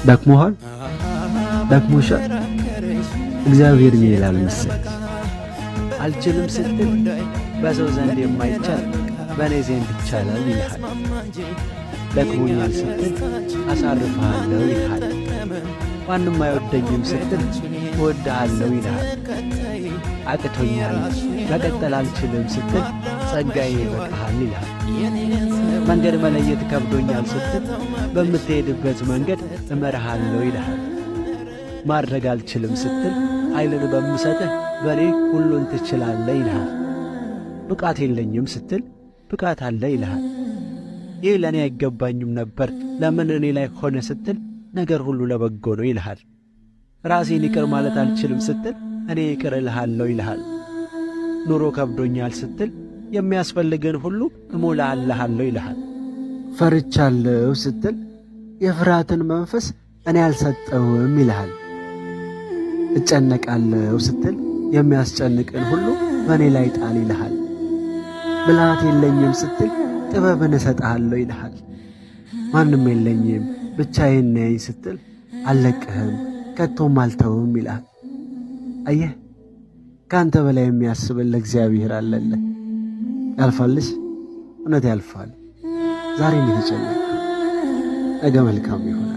ደክሞሃል? ደክሞሻል? እግዚአብሔር ምን ይላል መሰለሽ? አልችልም ስትል በሰው ዘንድ የማይቻል በእኔ ዘንድ ይቻላል ይልሃል። ደክሞኛል ስትል አሳርፍሃለሁ ይልሃል። ማንም አይወደኝም ስትል እወድሃለሁ ይልሃል። አቅቶኛል፣ መቀጠል አልችልም ስትል ጸጋዬ ይበቃሃል ይልሃል። መንገድ መለየት ከብዶኛል ስትል በምትሄድበት መንገድ እመርሃለሁ ይልሃል። ማድረግ አልችልም ስትል ኃይልን በምሰጥህ በእኔ ሁሉን ትችላለህ ይልሃል። ብቃት የለኝም ስትል ብቃት አለ ይልሃል። ይህ ለእኔ አይገባኝም ነበር፣ ለምን እኔ ላይ ሆነ ስትል ነገር ሁሉ ለበጎ ነው ይልሃል። ራሴን ይቅር ማለት አልችልም ስትል እኔ ይቅር እልሃለሁ ይልሃል። ኑሮ ከብዶኛል ስትል የሚያስፈልግን ሁሉ እሞላልሃለሁ ይልሃል። ፈርቻለሁ ስትል የፍርሃትን መንፈስ እኔ አልሰጠውም ይልሃል። እጨነቃለሁ ስትል የሚያስጨንቅን ሁሉ በእኔ ላይ ጣል ይልሃል። ብልሃት የለኝም ስትል ጥበብን እሰጥሃለሁ ይልሃል። ማንም የለኝም ብቻዬን ነኝ ስትል አልለቅህም ከቶም አልተውም ይልሃል። አየህ፣ ከአንተ በላይ የሚያስብልህ እግዚአብሔር አለልህ። ያልፋልሽ፣ እውነት ያልፋል። ዛሬም የተጨነቅህ ነገ መልካም ይሆናል።